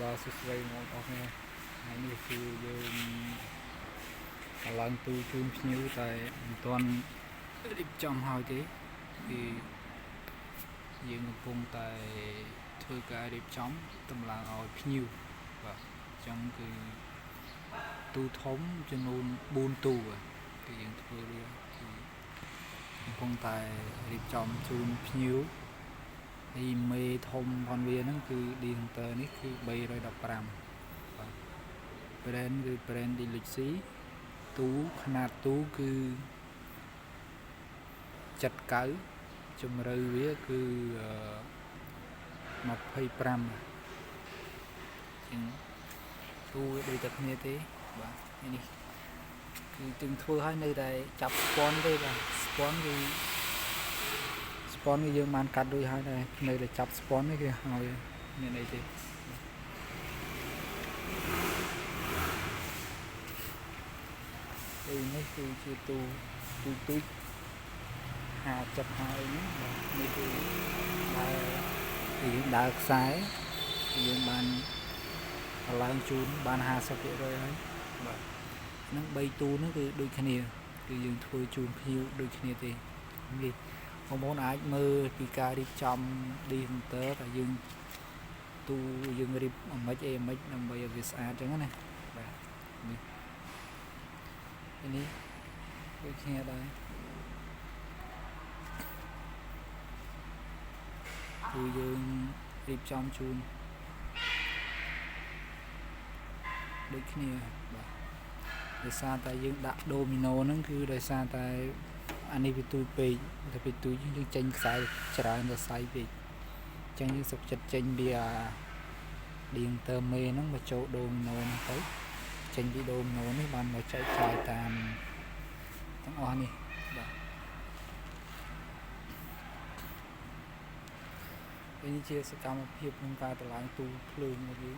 បាទសួស្តីបងប្អូនគ្នាថ្ងៃនេះគឺយើងឡើងទូជូនភ្ញៀវតែមិនទាន់រៀបចំហើយទេគឺយើងកំពុងតែធ្វើការរៀបចំតម្លើងឲ្យភ្ញៀវបាទអញ្ចឹងគឺទូធំចំនួន4ទូគឺយើងធ្វើវាគឺកំពុងតែរៀបចំជូនភ្ញៀវហើយមេធំផងវាហ្នឹងគឺ Disjoncteur នេះគឺ315បាទ brand គឺ brand Deluxe ទូຂະຫນាតទូគឺ79ជម្រៅវាគឺ25ជាងទូវាដូចតែគ្នាទេបាទនេះគឺទឹងធ្វើឲ្យនៅតែចាប់ស្ពាន់ទេបាទស្ពាន់គឺស្ពាន់គឺយើងបានកាត់រួចហើយដែរនៅតែចាប់ស្ពាន់នេះគឺហើយមានអីទេពេលនេះគឺជាទូទូទូច50ហើយហ្នឹងបាទនេះគឺដើរយើងដើរខ្សែយើងបានឡើងជូនបាន50%ហើយបាទហ្នឹង3ទូហ្នឹងគឺដូចគ្នាគឺយើងធ្វើជូនភ្ញៀវដូចគ្នាទេនេះបងប្អូនអាចមើលពីការរៀបចំ Disjoncteur ថាយើងទូយើងរៀបអាម៉េចអីអាម៉េចដើម្បីឲ្យវាស្អាតចឹងណាបាទនេះនេះដូចគ្នាដែរគឺយើងរៀបចំជូនដូចគ្នាបាទដោយសារតែយើងដាក់ដូមីណូហ្នឹងគឺដោយសារតែអានេះវាទូចពេកតែពេលទូចយើងចេញខ្សែច្រើនទៅសៃពេកអញ្ចឹងយើងសុខចិត្តចេញពីអា Disjoncteur មេហ្នឹងមកចូលដូមីណូហ្នឹងទៅចេញពីដូមីណូនេះបានមកចែកចាយតាមទាំងអស់នេះបាទនេះជាសកម្មភាពក្នុងការតម្លើងទូភ្លើងរបស់យើង